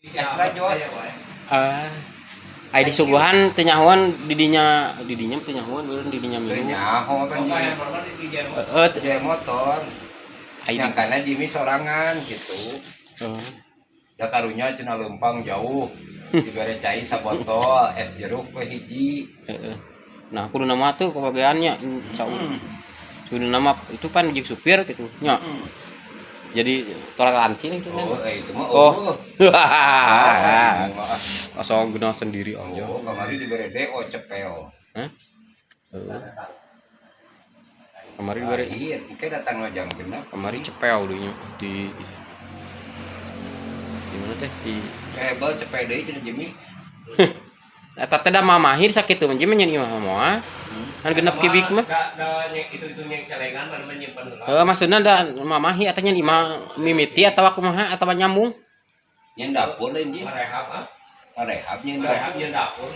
Extra jos. Ah. Ai disuguhan teu nyahoan didinya, didinya teu nyahoan beureun didinya Teu minum. nyaho kan Jimmy. Heeh. Jaya motor. Ai di Nyangkana Jimmy sorangan gitu. Heeh. Da karunya cenah leumpang jauh. Dibere cai sabotol, es jeruk we hiji. Heeh. Nah, kudu nama tuh kebagiannya saur. Kudu nama itu pan jeung supir gitu nya. Jadi toleransi gitu kan. Oh, eh, itu mah Oh. oh. Ah, Asal guna sendiri aja. Oh, kamari dibere DO cepeo. Hah? Heeh. Kamari dibere Lain, engke datang jam 6. Kamari cepeo dinya di mana teh di Hebel cepeo deui cenah Jimmy. Eta teh da mamahir sakitu mah nya imah moal. Kan 6 kubik mah. Da, da, itu yang celengan mana menyimpan heula. Heeh, maksudna da mamahi atau nya imah mimiti atawa kumaha atawa nyambung. Nyen dapur lain, Jim. Rehab ah. Rehab nyen Rehab dapur. nyen dapur.